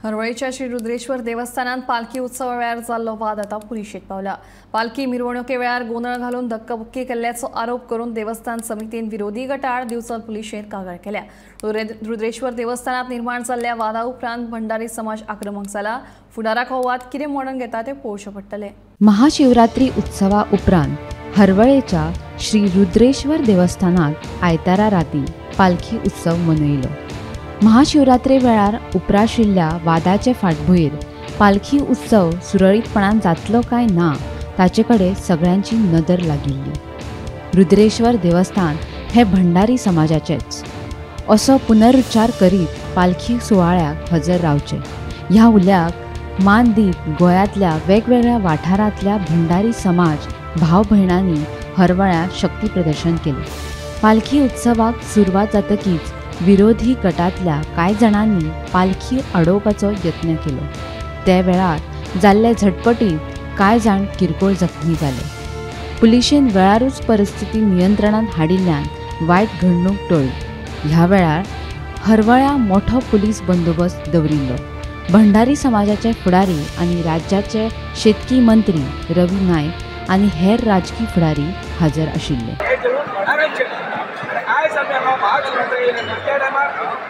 हरवळेच्या श्री रुद्रेश्वर देवस्थानात पालखी उत्सवा वेळार जाल्लो वाद आतां पुलिशेंत पावला। पालखी मिरवणुके वेळार गोंदळ घालून धक्काबुक्की केल्ल्याचो आरोप करून देवस्थान समितीन विरोधी गटाआड दिवचल पुलिशेंत कागाळ केल्या। रुद्रेश्वर देवस्थानात निर्माण जाल्ल्या वादा उपरांत भंडारी समाज आक्रमक जाला। फुडाराक हो वाद कितें मोडून घेता तें पळोवचें पडटलें। महाशिवरात्री उत्सवा उपरांत हरवळेच्या श्री रुद्रेश्वर देवस्थानात आयतारा राती पालखी उत्सव मनयलो। महाशिवरात्रे वेळार उपराशिल्ल्या वादाचे फाटभुंयेर पालखी उत्सव सुरळीतपणान जातलो काय ना ताचे कडेन सगळ्यांची नदर लागिल्ली। रुद्रेश्वर देवस्थान हे भंडारी समाजाचेच असो पुनरुच्चार करीत पालखी सुवाळ्याक हजर रावचे ह्या उल्याक मान दीत गोंयांतल्या वेगवेगळ्या वाठारांतल्या भंडारी समाज भाव भयणांनी हरवळ्या शक्ती प्रदर्शन केलें। पालखी उत्सवाक सुरवात जातकीच विरोधी गटांतल्या कांय जाणांनी पालखी अडोवपाचो यत्न केलो। त्या वेळार जाल्ले झटपटीत कांय जाण किरकोळ जखमी जाले। पुलिशेन वेळारूच परिस्थिती नियंत्रणात हाडिल्ल्यान वायट घडणूक टळ्ळी। ह्या वेळार हरवळ्या मोठो पुलीस बंदोबस्त दवरिल्लो। भंडारी समाजाचे फुडारी आनी राज्याचे शेतकी मंत्री रवी नायक आनी हेर राजकी फुडारी हजर आशिल्ले। आयज आमी हांगा महाशिवरात्री त्या टायमार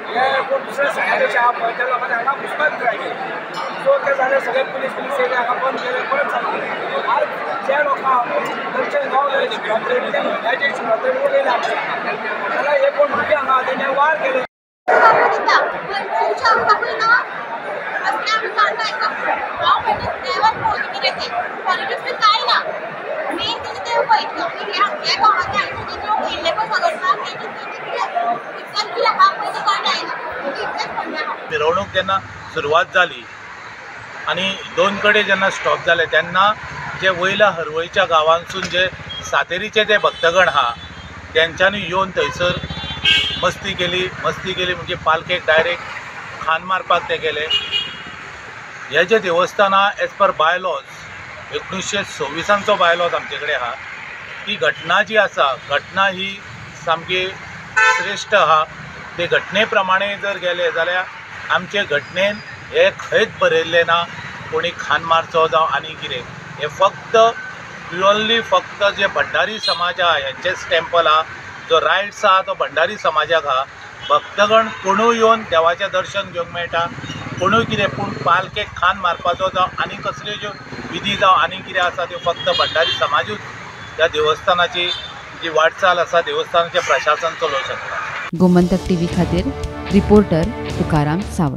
हे कोण दुसऱ्या समाजाचे आहा पळय त्या लोकांनी हांगा घुसपाक ट्राय केली। सो ते जाले सगळे पुलीस पुलीस येयले हांगा बंद केले परत चालू केले। आयज जे लोकांक दर्शन गावले शिवरात्रेक ते म्हयन्याचे शिवरात्रेक येयले आमचे जाल्यार हे कोण भुरगे हांगा तेणे वार केले। मिरवणूक जेन्ना सुरवात जाली आनी दोन कडेन जेन्ना स्टॉप जाले तेन्ना जे वयल्या हरवळच्या गांवांसून जे सातेरीचे जे भक्तगण आहा तेंच्यांनी येवन थंयसर मस्ती केली। मस्ती केली म्हणजे पालखेक डायरेक्ट खान मारपाक ते गेले। हे जे देवस्थान आहा एज पर बायलॉज 1926 बायलॉज आमचे कडेन आहा। ती घटना जी आसा घटना ही सामकी श्रेश्ठ आहा। ते घटने प्रमाणे जर गेले जाल्यार आमचे घटनेन हे खंयच बरयल्लें ना कोणी खान मारचो जावं आनी कितें। हे फक्त प्युअरली फक्त जे भंडारी समाज आहा हेंचेच टेम्पल आहा। जो रायट्स आहा तो भंडारी समाजाक आहा। भक्तगण कोणूय येवन देवाचें दर्शन घेवंक मेळटा कोणूय कितें, पूण पालखेक खान मारपाचो जावं आनी कसल्यो ज्यो विधी जावं आनी कितें आसा त्यो फक्त भंडारी समाजूच त्या देवस्थानाची जी वाटचाल आसा देवस्थानाचें प्रशासन चलोवंक शकता। गोमंतक टीव्ही खातीर रिपोर्टर तुकाराम सावंत।